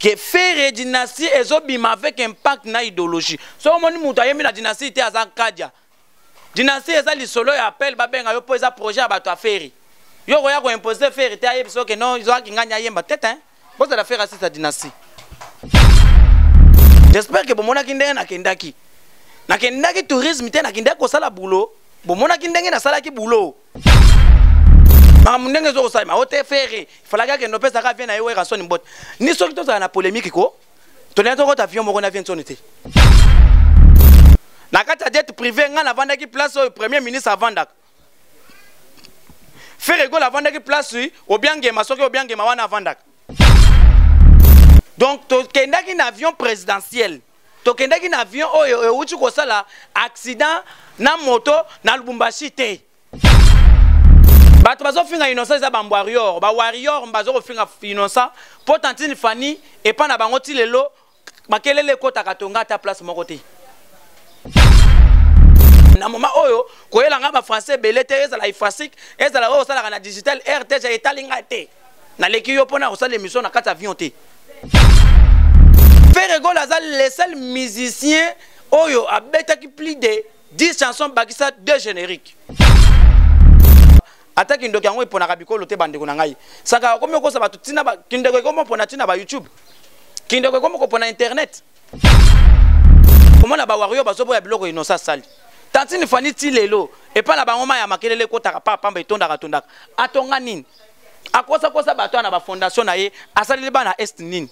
Que Ferre dynastie ezobima avec impact na idéologie. Soki omoni moto ayembi na dynastie te, aza nkadia. Dynastie eza lisolo ya appel babenga yo mpo eza projet ya bato ya Ferre. Yo koya koimpose Ferre te, ayebi soki non ezwaki ngani ayemba te te. Bozala Ferre asisa dynastie. J'espère que bomonaki ndenge nakendaki. Nakendaki tourisme te, nakendaki kosala boulot. Bomonaki ndenge nasalaki boulot. Makambo ndenge ezokosalema o te, Ferre falaki akende opesaka avion na ye Werrason mbote. Ni soki tozala na polémique ko tolingi tokota avion moko na avion nsoni te. Na kati ya jet privé, ngai navandaki place oyo premier ministre avandaka. Ferre Gola avandaki place obiangema, soki obiangema wana avandaka. Donc tokendaki na avion présidentiel, tokendaki na avion oyo euti kosala accident na moto na Lubumbashi te. Bato bazofinga Innocent eza bambwarior, bawarrior bazo kofinga Innocent mpo tantine Fani epa na bango ti lelo makelele ekɔtaka tonga ata place moko te. Na moment oyo koyela nga bafrançais ebele te, ezala ifasic, ezala oyo osalaka na digital rtg, etali ngai te. Naleki yo mpona kosala émission na kati avion te. Ferre Gola aza le seul musicien oyo abetaki plus de 10 chansons, bakisa 2 génériques. Ata kindoki yango eponaka bikolo te. Bandeko na ngai, saka akomi okosa bato ntina kindoko ekomi opona ntina ba YouTube, kindoko ekomi kopona internet. Komona bawario bazoboya biloko Innocent asali. Tantine Fani ti lelo epai na bango mai ya makelele ekotaka pa pamba, etondaka tondaka. Atonga nini? Akosakosa bato wana na bafondation na ye. Asaleli bana est nini?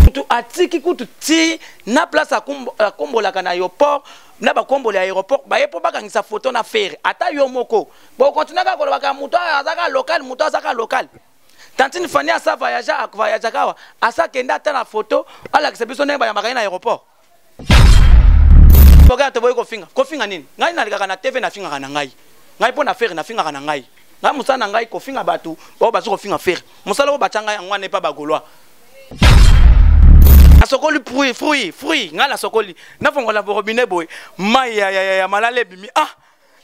Kutu atiki kutu ti na place akombolaka na aéroport, na bakomboli ya aéroport baye mpo bakangisa foto na Ferre. Ata yo moko bokontinue kaka kolobaka moto azaka local, moto azaka local. Tantine Fani asa voyage, avoyageaka awa, asa kende ata na foto, alakisa biso ndenge bayambaka ye na aéroport. Boka toboyi kofinga. Kofinga nini? Ngai nalikaka na TV, nafingaka na ngai. Ngai mpo na Ferre, nafingaka na ngai. Ngai mosala na ngai kofinga bato oyo bazo kofinga Ferre. Mosala oyo batya ngai yango wana epa bagaulois. Nasokoli fruit, fruit, fruit. Ngai nasokoli, nafongola robinet boye, mai ya, ya, ya, ya malala ebimi. Ah,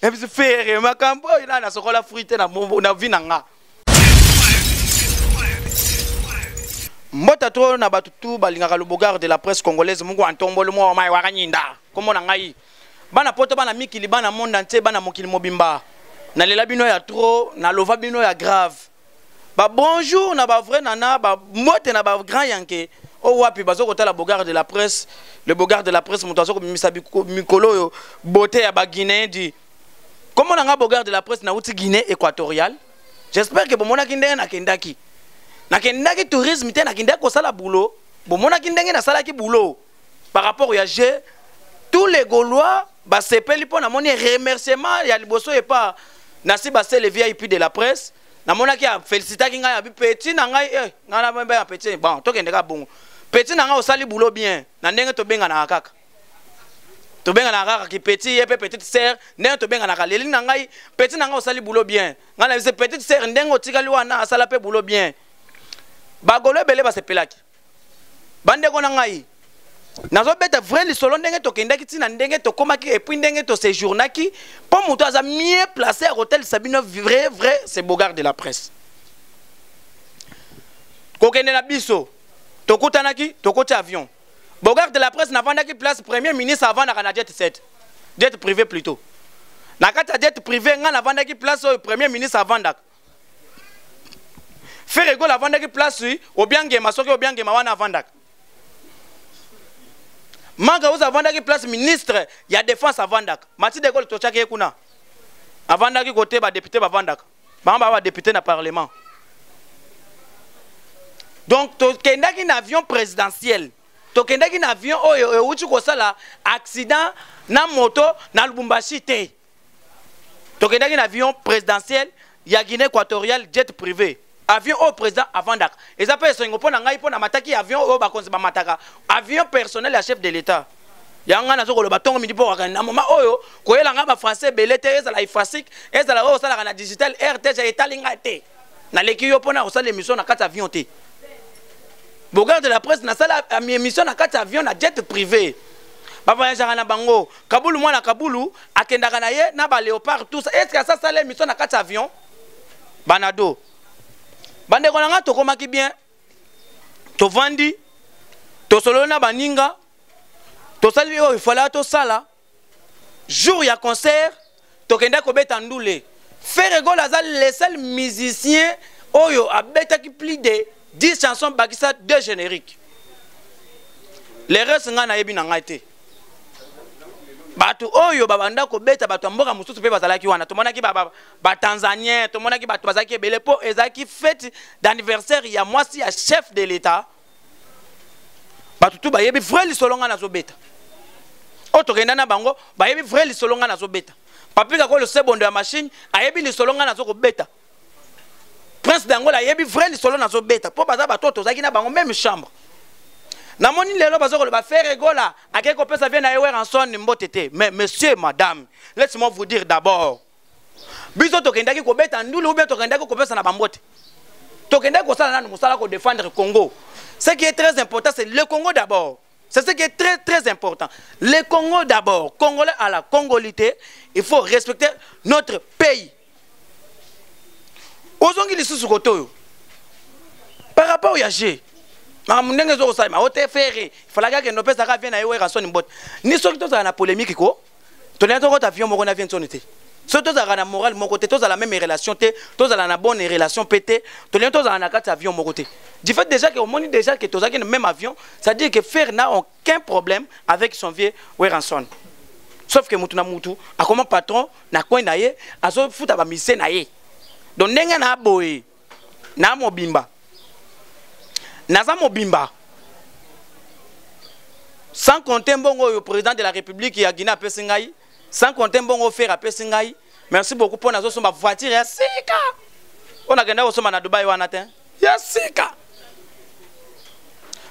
ebisi Ferre makambo oyo. Na nasokola fruit te na vie na nga. Mbota to na bato tu balingaka le Bogard de la presse congolaise, mungu antombolo mwa mai wakanyinda. Kombo na ngai, bana poto, bana mikili, bana monde entier, bana mokili mobimba, nalela bino ya trop, nalova bino ya grave. Ba bonjour na ba vrai nana, ba mbote na ba grand yanke oyo wapi bazo kotala Bogard de la presse, le Bogard de la presse, moto azo kobimisa mikolo oyo beauté ya baguinéen di. Kombo na nga Bogard de la presse, nauti Guinée équatoriale. J'espère que bomonaki ndenge nakendaki. Nakendaki tourisme te, nakendaki kosala boulot. Bomonaki ndenge nasalaki boulot par rapport ya jeu. Tous les Gaulois basepeli mpo namoni remerciement ya liboso epa nasi basele VIP de la presse. Namonaki afélicitaki ngai, abi petit na ngai, eh, ngai na ya petit. Bon, tokende kaka bongo. Petit na ngai, osali boulot bien. Na ndenge tobenganaka kaka, tobenganaka kaka ki petit, ye mpe petite sœur, ndenge tobenganaka. Leli na ngai, petit na ngai, osali boulot bien. Ngai na biso petite sœur, ndenge otikali wana, asala mpe boulot bien. Bagolo ebele basepelaki. Bandeko na ngai, nazobeta vrai lisolo ndenge tokendaki, ntina ndenge tokomaki et puis ndenge toséjournaki, mpo moto aza mieux placé ya kotalisa bino vrai vrai, c'est Bogard de la presse. Kokende na biso, tokutanaki, tokoti avion. Bogard de la presse, navandaki place premier ministre avandaka na jet set, jet privé plutôt. Na kati ya jet privé, ngai navandaki place oyo premier ministre avandaka. Ferre Gola avandaki place obiangema, soki obiangema wana avandaka. Manga oyo avandaki place ministre ya défense avandaka. Mati de Gaulle totyaki ye kuna, avandaki kote badéputé bavandaka, bango baa badéputé na parlement. Donc tokendaki na avion présidentiel, tokendaki na avion oyo euti kosala accident na moto na Lubumbashi te. Tokendaki na avion présidentiel ya Guinée équatoriale, jet privé, avion oyo président avandaka. Eza mpe esengo mpo na ngai mpo na mataki avion oyo bakonzi bamataka, avion personnel ya chef de l'État. Yango ngai nazo koloba ntongo midi mpo wakani. Na moment oyo koyela ngai bafrançais ebele te, ezala ifasic, ezala oyo osalaka na digital rtg, etali ngai te. Naleki yo mpona kosala émission na kati avion te. Bogard de la presse, nasala émission na kati avion na jet privé. Bavoyageaka na bango. Kabulu mwana Kabulu akendaka na ye na baléopard, tout ça. Est ce que asasala émission na kati avion? Banado, bandeko na ngai, tokomaki bien. Tovandi, tosololi na baninga, tosali oyo ifalaka tosala. Jour ya concert, tokendaki kobeta ndule. Ferre Gola aza le seul musicien oyo abetaki plus de 10 chansons, bakisa 2 génériques. Le reste ngai nayebi na ngai te. Bato oyo babanda kobeta, bato ya mboka mosusu mpe bazalaki wana. Tomonaki Batanzanien, tomonaki bato bazalaki ebele, mpo ezalaki fête d'anniversaire ya mwasi ya chef de l'État. Bato tu bayebi vrai lisolo ngai nazobeta. Oyo tokenda na bango bayebi vrai lisolo ngai nazobeta. Papi Kakolo Sebondo ya machine ayebi lisolo ngai nazokobeta. Prince Dangola ayebi vrai lisolo nazobeta, mpo baza bato oyo tozalaki na bango même chambre. Namoni lelo baza koloba Ferre Gola akei kopesa vie na ye Werrason mbote te. Mais monsieur, madame, laisse-moi vous dire d'abord, biso tokendaki kobeta ndulu ou bien tokendaki kopesa na bambote? Tokendaki kosala nanu mosala, kodéfendre Congo. Ce qui est très important, c'est le Congo d'abord. C'est ce qui est très très important, le Congo d'abord. Congolais à la congolité, il faut respecter notre pays. Ozongi lisusu kote oyo par rapport ya g makambo ndenge ezokosalema o te. Ferre falaki akende opesaka vie na ye Werrason mbote. Ni soki tozala na polémique ko tolingi tokota avion moko na vie nsoni te. Soki tozalaka na morale moko te, tozala même relation te, tozala na bonne relation mpe te, tolingi tozala na kati ya avion moko te. Du fait déjà que omoni déjà que tozalaki na même avion, c'est à dire que Ferre n'a aucun problème avec son vieux Werrason, sauf que mutu na mutu akoma patron na coin na ye, azofuta bamise na ye. Donc ndenge na boye na mobimba, naza mobimba, sans compter mbongo oyo président de la République ya Guinée apesi ngai, sans compter mbongo Ferre apesi ngai. Merci beaucoup mpo nazosomba voiture ya sika oyo nakenda kosomba na Dubai wana te, ya sika.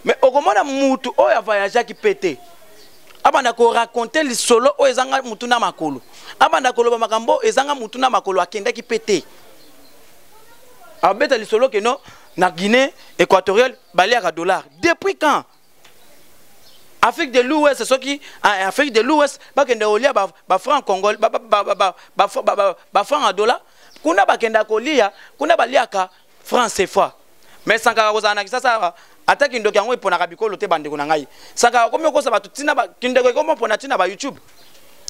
Mais okomona mutu oyo avoyageaki mpe te, abanda koraconter lisolo oyo ezanga mutu na makolo, abanda koloba makambo ezanga mutu na makolo. Akendaki mpe te, abeta lisolo keno na Guinée équatoriale baliaka dollar. Depuis quand? Afrique de l'Ouest, soki Afrique de l'Ouest bakende kolia bafranc congol, bafranc ya dollar kuna, bakenda kolia kuna, baliaka franc CFA. Mais Sankara kozala na Kisasa awa, ata kindoki yango eponaka bikolo te. Bandeko na ngai, Sankara komi okosa bato ntina. Kindoki ekomi opona ntina ba YouTube,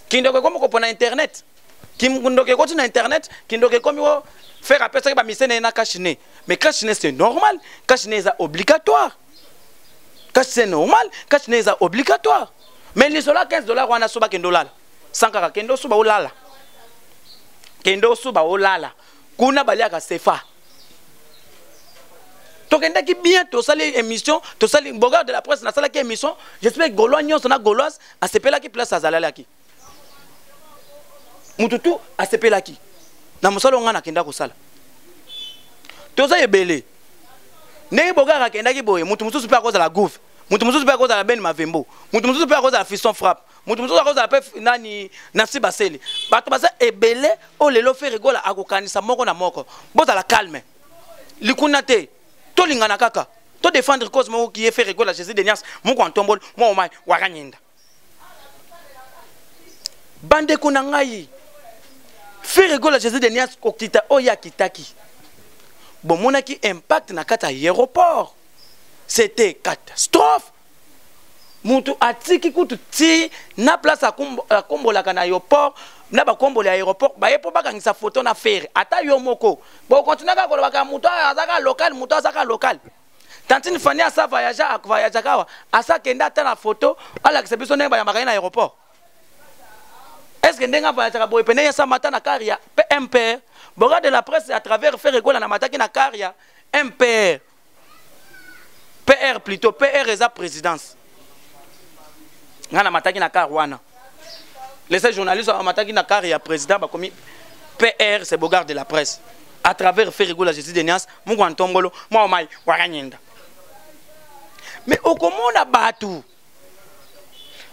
kindoki ekomi kopona internet, kindoki ekoti na internet, kindoki ekomi o Ferre apesaki bamise na ye na cache-nez. Mais cache-nez, c'est normal, cache-nez eza obligatoire. Cache, c'est normal, cache-nez eza obligatoire. Mais lisolo ya 15 $ wana, so bakende olala. Sankara, kende osuba olala, kende osuba olala. Kuna baliaka CFA. Tokendaki bien, tosali émission, tosali Bogard de la presse, nasalaki émission. J'espère Gaulois nyonso na Gauloise asepelaki place azalalaki, mutu tu asepelaki na mosala oyo ngai nakenda kosala. Toza ebele. Ndenge Bogard akendaki boye, mutu mosusu mpe akozala gouve, mutu mosusu mpe akozala Ben Mavembo, mutu mosusu mpe akozala Fiston Frappe, mutu mosusu akozala mpe nani, Nasi Basele. Bato baza ebele oyo lelo Ferre Gola akokanisa moko na moko. Bozala calme, likuna te, tolingana kaka, todéfendre cause moko ki ye Ferre Gola Jésus de Nias moko antomboli mwa omai wakanyinda. Bandeko na ngai, Ferre Gola Jésus de Nias kokita oyo akitaki, bomonaki impact na kati ya aéroport, c'était catastrophe. Mutu atiki kutu ti na place akombolaka na aéroport, na bakomboli ya aéroport baye mpo bakangisa foto na Ferre. Ata yo moko bokontinue kaka kolobaka moto azaka local, moto azaka local. Tantine Fani asa voyage, avoyageaka awa, asa kende ata na foto, alakisa biso ndenge bayambaka ye na aéroport. Est ce que ndenge avoyageaka boye pene ye asamata na car ya MPR? Bogard de la presse à travers Ferre Gola na mataki na car ya MPR, PR plutôt, PR eza présidence. Ngai na mataki na car wana, les journalistes amataki na car ya président, bakomi PR, c'est Bogard de la presse à travers Ferre Gola Jésus de Nias moko antombolo mwa mai wakanyinda. Mais okomona bato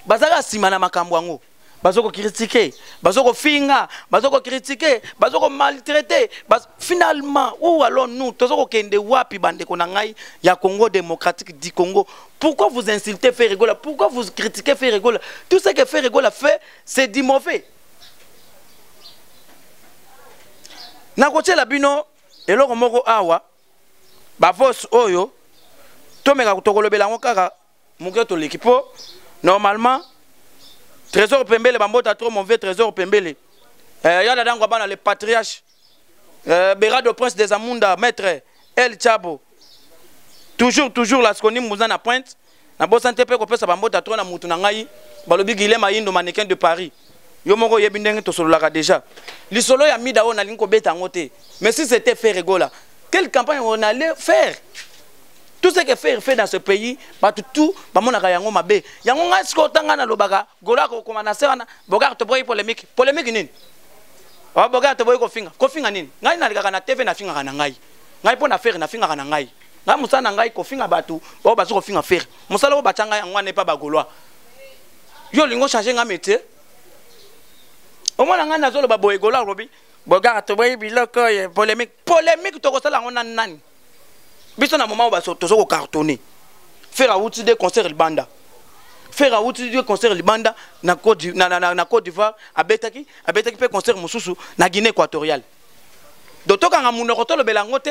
bazalaka nsima na makambo yango, bazokocritiquer, bazokofinga, bazokocritiquer, bazokomaltraiter. Finalement, où allons nous? Tozokokende wapi, bandeko na ngai ya Congo démocratique du Congo? Pourquoi vous insultez Ferre Gola? Pourquoi vous critiquez Ferre Gola? Tout ce que Ferre Gola fait, c'est du mauvais. Nakotiela bino eloko moko awa, bavos oyo. Tomeka tokolobela yango kaka moke toleki mpo normalement Trésor Pembele bambota trop mon vieux Trésor Pembele ya dadango bana le patriarche Berado Prince des Amunda maître El Chabo toujours toujours la skoni mbuza na pointe nabosani te mpe kopesa bambota trop na mutu na ngai balobi Guilhem Ayindo mannequin de Paris yo moko oyebi ndenge tosololaka déjà lisolo ya mida oyo nalingi kobeta yango te. Mais si c'était Ferre Gola, quelle campagne on allait faire? Tout ce que Ferre fait dans ce pays, bato tout bamonaka yango mabe. Yango ngai sikoyo ntanga nalobaka Gola akokoma na se wana Bogart toboyi polémique. Polémique nini? Oh, Bogart toboyi kofinga. Kofinga nini? Ngai nalekaka na TV, nafingaka na ngai. Ngai mpo na Ferre nafingaka na ngai. Ngai mosala na ngai kofinga bato oyo bazo kofinga Ferre. Mosala oyo batya ngai yango wana epa bagaulois. Yo olingi ochange ngai métier? Omona ngai nazoloba boye, Gola alobi Bogart toboyi biloko oyo polémique. Polémique tokosala yango na nani? Biso na moment oyo tozo kocartonner. Ferre awuti de concert libanda. Ferre awuti de concert libanda na Côte, na Côte d'Ivoire, abetaki mpe concert mosusu na Guinée équatoriale. Donc tokanga monoko tolobela yango te.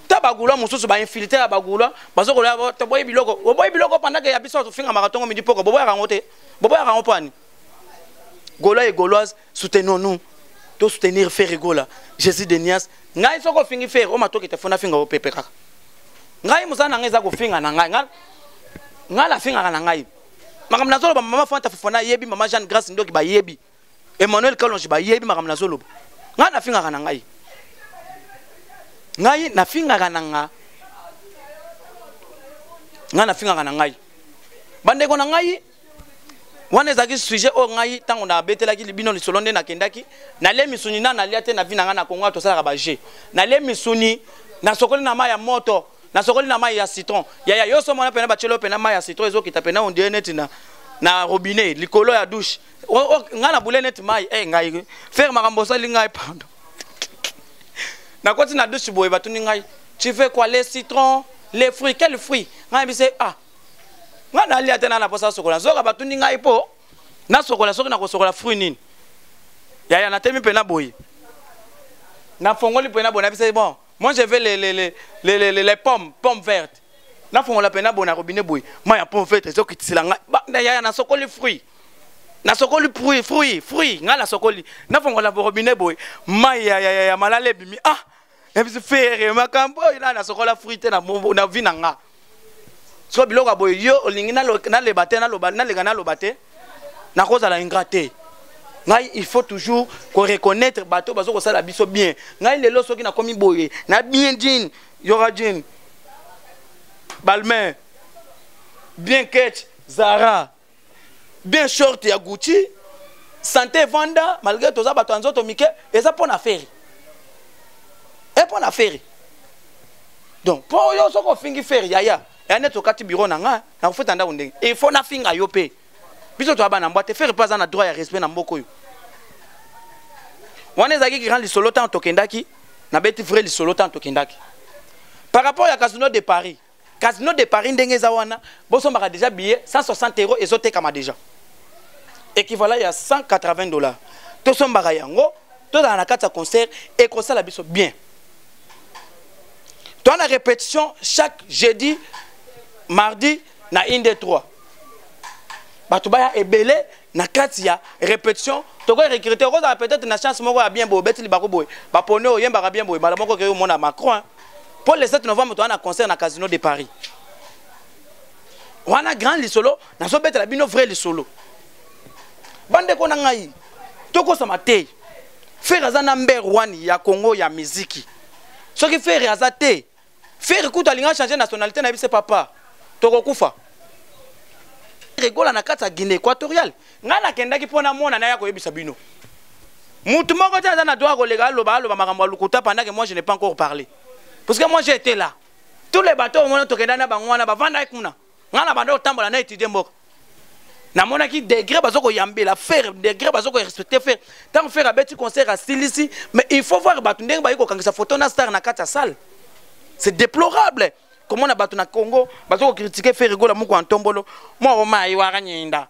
Ta bagaulois mosusu bainfiltré ya bagaulois bazokola toboyi biloko, oboyi biloko pendant ke ya biso tofingamaka ntongo midi poko. Boboyaka yango te, boboyaka yango mpo ani? Gaulois et Gauloise, soutenons-nous, to soutenir Ferre Gola Jésus de Nias. Ngai soki ofingi Ferre o matoki te fona finga opepe kaka. Ngai mosala na ngai eza kofinga na ngai. Ngai nafingaka na ngai makambo nazoloba. Mama Fanta Fofana ayebi, mama Jeanne Grâce Ndoki bayebi, Emmanuel Kalonge bayebi makambo nazoloba. Ngai nafingaka na ngai, ngai nafingaka na nga, ngai nafingaka na ngai. Bandeko na ngai, wana ezalaki sujet oyo ngai ntango nabetelaki bino lisolo nde nakendaki nalie misuni na nalia te na vi na ngai na Kongo. Tosalaka baje, nalie misuni, nasokoli na mai ya moto, nasokoli na mai ya citron. Yaya, yo so mona pena batieli oyo pena mai ya citron ezokita pena ondire neti na robinet likolo ya douche. Ngai na bule neti mai. Ngai Ferre, makambo osali ngai, pardon. Nakoti na douche boye, batuni ngai: "Tu fais quoi?" "Les citrons, les fruits." "Quel fruit?" Ngai bise: "Ah, ngai nalia te na naposa sokola." Zoka batuni ngai mpo nasokola soki nakosokola fruit nini. Yaya, natemi mpena boye, nafongoli mpena boye, nabisa: "Bon, moi je veux les pommes, pommes vertes." Nafongola mpena boye na robinet boye, mai ya pomme verte ezokitisela ngai. Yaya, nasokoli fruit, nasokoli fruit, fruit, fruit. Ngai nasokoli, nafongola robinet boye, mai ya malala ebimi. Ah, ebisi Ferre makambo oyo na nasokola fruit te na vie na nga. So biloko ya boye yo olingi naleba te, naleka naloba te, nakozala ingrat te. Ngai il faut toujours koreconnaître bato bazo kosala biso bien. Ngai lelo soki nakomi boye na bien jean yoka jean Balmain, bien ketch Zara, bien short ya Gucci, santé vanda malgré toza bato ya nzoto mike, eza mpo na Ferre e mpo na Ferre. Donc mpo yo soki ofingi Ferre, yaya, ya neti okati bureau na nga nakofuta ndako ndenge il faut nafinga yo mpe. Biso toya bana mbwa te. Ferre mpe aza na droit ya respect na mboka oyo. Wana ezalaki grand lisolo ntango tokendaki, nabeti vrai lisolo ntango tokendaki par rapport ya Casino de Paris. Casino de Paris ndenge eza wana, bosombaka déjà billet 160 euros, ezotekama déjà équivalent ya 180 dollars. Tosombaka yango, tozala na kati ya concert, ekosala biso bien. Toa na répétition chaque jeudi, mardi na inde 3. Bato baya ebele na kati ya répétition. Tokoki recruter, okozala peut-être na chance moko ya bien boye, obeti libako boye, bapone oyembaka bien boye, mbala moko okei omona Macron. Mpo le 7 novembre toza na concert na Casino de Paris. Wana grand lisolo nazobetela bino, vrai lisolo. Bandeko na ngai, tokosama te. Ferre aza na number one ya Congo ya miziki. Soki Ferre aza te, Ferre kutu alinga changer nationalité na biso, papa, tokokufa. Regola na kati ya Guinée équatoriale, ngai nakendaki mpo namona, naya koyebisa bino. Mutu moko te aza na droit koleka aloba makambo ya lokuta pendant que moi je n'ai pas encore parlé, parce que moi j'ai été là. Tous les bateaux omona tokenda na bango wana, bavandaki kuna. Ngai na banda kotambola na étudie mboka, namonaki degré bazo koyambela Ferre, degré bazo korespecter Ferre. Ntango Ferre abeti concert asilisi, mais il faut voir bato ndenge bayi kokangisa photo na star na kati ya salle. C'est déplorable komona bato na Congo bazo kocritiquer Ferre Gola moko ya ntombolo moko mai waka nyinda.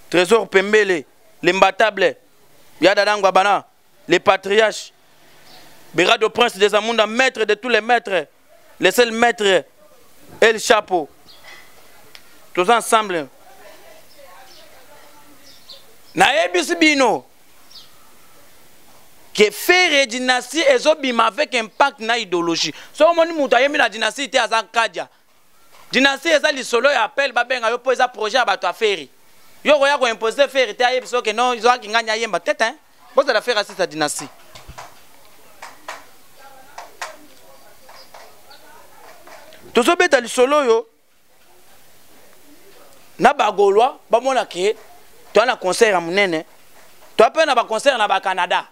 Trésor Pembele, l'imbattable ya Dadangwa bana, le patriarche. Berado Prince des Amunda, maître de tous les maîtres, le seul maître El Chapo. Tous ensemble. Nayebisi bino que Ferre dynastie ezobima avec impact na idéologie. Soki omoni moto ayembi na dynastie te aza nkadia. Dynastie eza lisolo ya appel babenga yo mpo eza projet ya bato ya Ferre. Yo okoya koimpose Ferre te ayebisa yo ke non ezwaki ngani ayemba te te. Bozala Ferre asisa dynastie. Tozobeta lisolo oyo na bagaulois bamona ke toa na concert ya monene toa mpe na baconcert na bacanada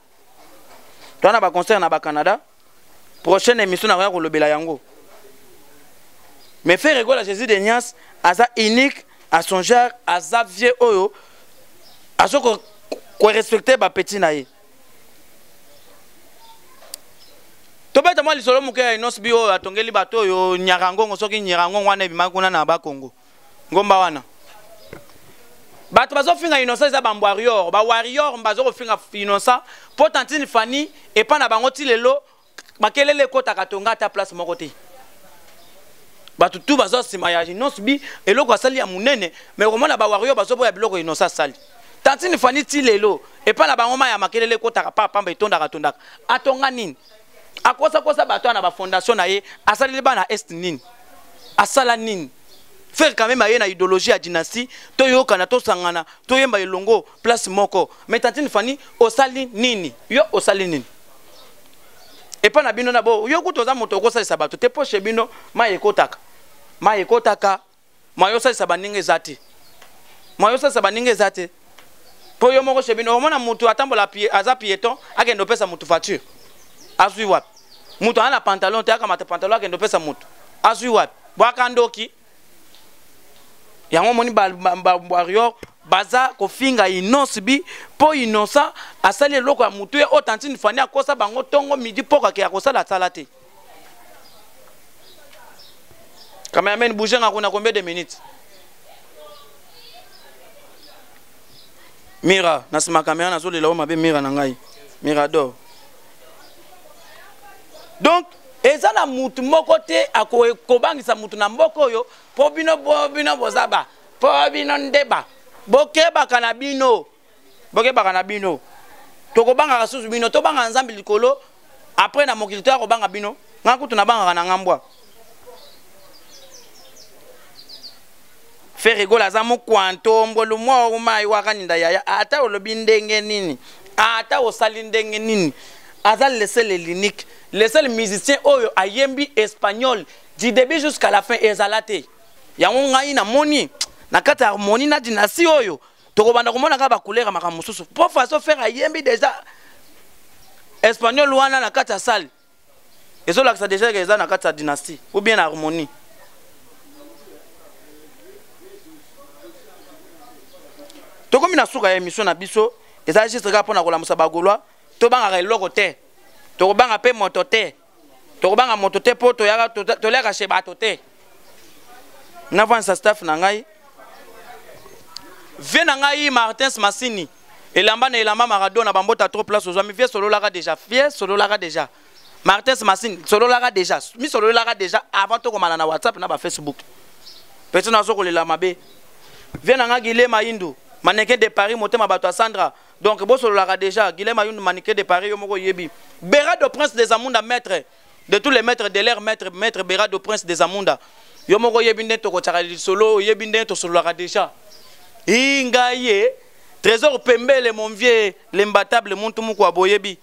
toa na baconcert na bacanada prochaine émission nakoya kolobela yango. Mais Ferre Gola Jésus de Nias aza unique à son genre, aza vieux oyo azo ko, ko respecter ba petit na ye. Tobeta mwa lisolo moke ya Innoss'B oyo atongeli bato oyo Nyarangongo, soki Nyarangongo wana ebimaki kuna na Bakongo ngomba wana bato bazofinga Innocent eza bambwarior bawarior bazo kofinga Innocent mpo tantine Fanny epa na bango ti lelo makelele ekotaka tonga ata place moko te. Bato tu baza nsima ya Innoss'B eloko asali ya monene, mais okomona bawario bazoboya biloko Innocent asali. Tantine Fanny ti lelo epa na bango mai ya makelele ekotaka pa pamba etondaka tondaka. Atonga nini? Akosakosa bato na bafondation na ye, asaleli bana est nini? Asala nini? Faire quand même aye na idéologie ya dynastie, toyokana, tosangana, toyemba elongo place moko. Mais tantine Fanny osali nini? Yo osali nini? Epa na bino na bo yo kutu oza moto okosalisa bato te, poche bino mai ekotaka, mai ekotaka, mai osalisa baninga eza te, mai osalisa baninga eza te. Mpo yo moko chez bino omona moto atambola pie, aza piéton akende opesa moto voiture azwi wapi? Moto aza na pantalon te akamata pantalon akende opesa moto azwi wapi? Bwaka ndoki yango omoni bawarrior baza kofinga Innoss'B mpo Innocent asali eloko ya motu ye oyo tantine Fanny akosa bango ntongo midi poko ake akosala asala te. Cameraman bouge nga kuna combien de minutes? Mira na nsima kamera nazolela oyo mabe Mira na ngai Mirador. Donc eza na mutu moko te akobangisa mutu na mboka oyo mpo bino bo bino boza ba mpo bino ndeba bokebaka na bino, bokebaka na bino. Tokobangaka susu bino, tobangaka Nzambe likolo après na mokili toya kobanga bino. Nga kutu nabangaka na ngambwa. Ferre Gola aza mokwanto mbolu mwa omai wakaninda yaya, ata olobi ndenge nini, ata osali ndenge nini, aza le seul et l'unique, le seul musicien oyo ayembi espagnol du début jusqu'à la fin ezala te. Yango ngai namoni na kati ya harmonie na dynastie oyo tokobanda komona kaka bacouleur ya makambo mosusu mpo façon Ferre ayembi déjà espagnol wana na kati ya salle ezolakisa déjà ke eza na kati ya dynastie ou bien na harmonie. Tokomi na suka ya émission na biso, eza juste kaka mpona kolamusa bagaulois. Tobangaka eloko te, tokobanga mpe moto te, tokobanga moto te mpo toliaka chez bato te. Navansa staff na ngai, vie na ngai Martins Massini elamba na elamba Maradona bambota trop place ozwami vie sololaka déjà, vie sololaka déjà Martins Massini sololaka déjà, mi sololaka déjà avant tokomana na WhatsApp na ba Facebook. Petit nazo kolela mabe vie na ngai Guilhem Mayindu mannequin de Paris motema bato ya Sandra. Donc bosololaka déjà Guilhem Mayindu mannequin de Paris yo moko yebi. Berado Prince des Amunda maître de tous les maîtres de l'air, maître, maître Berado Prince des Amunda yo moko yebi nde tokotiaka lisolo, yebi nde tosololaka déjà. Ingaye Trésor Pembele mon vieux l'imbattable muntu moko aboyebi.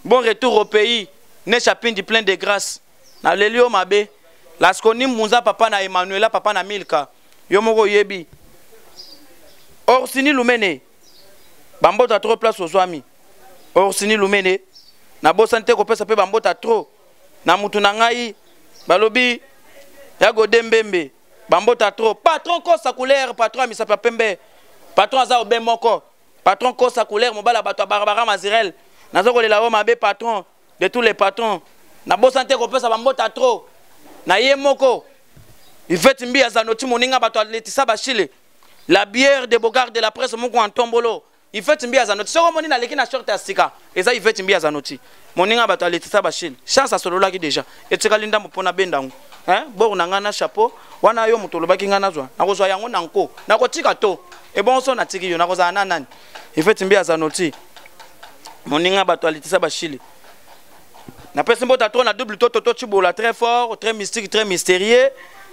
Bon retour au pays Nechapindi plein de grâce. Na leli yo mabe Laskoni Munza papa na Emmanuela papa na Milka yo moko yebi. Orsini Lumene bambota trop place ozwami. Orsini Lumene nabosani te kopesa pe bambota trop na mutu na ngai balobi ya Gode Mbembe bambota trop. Patron kosa couleur, patron ya misapi ya pembe, patron aza obe moko, patron kosa couleur mobala bato ya Barbara Mazirel naza kolela yo mabe patron de tous les patrons. Nabosani te kopesa bambota trop na ye moko Yvette Mbi azanoti moninga bato ya Letissa Bachile la bière de Bogard de la presse moko en tombolo. Yvette Mbiya Zanoti. Soki omoni naleki na short ya sika, eza Yvette Mbiya Zanoti. Moninga bato aletisa Bashile. Chance asololaki déjà. Etikali ndambo mpo nabenda yango. Hein? Bor na ngai na chapeau. Wana yo moto olobaki ngai nazwa. Nakozwa yango na nko. Nakotika to. Ebongo so natiki yo nakozala na nani? Yvette Mbiya Zanoti. Moninga bato aletisa Bashile. Napesi mbota trop na double toto to Tshibola très fort, très mystique, très mystérieux.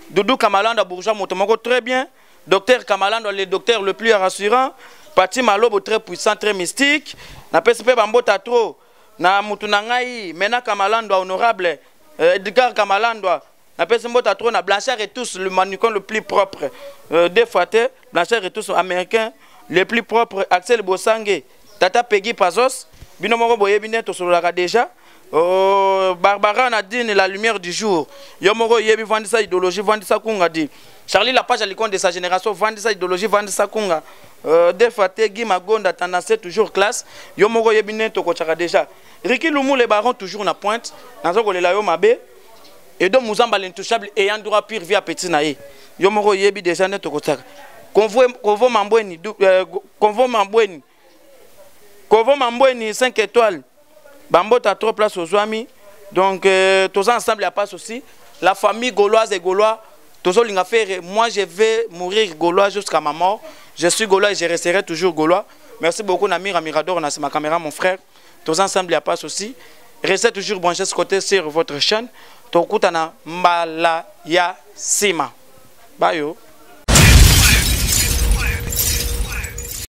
Doudou Kamalanda bourgeois moto moko très bien. Docteur Kamalanda le docteur le plus rassurant. Pati Malobo très puissant, très mystique. Napesi pe bambota trop na mutu na ngai Mena Kamalanda honorable Edgar Kamalanda. Napesi mbota trop na Blanchard et tous le mannequin le plus propre. Deux fois te Blanchard et tous américain le plus propre Axel Bosange Tata Peggy Pazos bino moko boyebi nde tosololaka déjà. Barbara Nadine la lumière du jour yo moko yebi vandisa idéologie vandisa kunga di Charlie Lapage à l'icône de sa génération vandisa idéologie vandisa kunga deux fois te Guy Magonda tendance toujours classe yo moko yebi nde tokochaka déjà Ricky Lumu le baron toujours na pointe nazo kolela yo mabe Edo Muzamba l'intouchable ayant droit pire vie à petit na ye yo moko yebi déjà nde tokochaka Convo Convo Mambweni Convo Mambweni Convo Mambweni 5 étoiles Bambota trop place aux amis. Donc tous ensemble il y a pas souci. La famille gauloise et gaulois tous linga faire moi je vais mourir gaulois jusqu'à ma mort. Je suis gaulois et je resterai toujours gaulois. Merci beaucoup Namir Mirador na ma caméra mon frère. Tous ensemble il y a pas souci. Restez toujours branchés ce côté sur votre chaîne. Tokutana mbala ya sima. Bayo.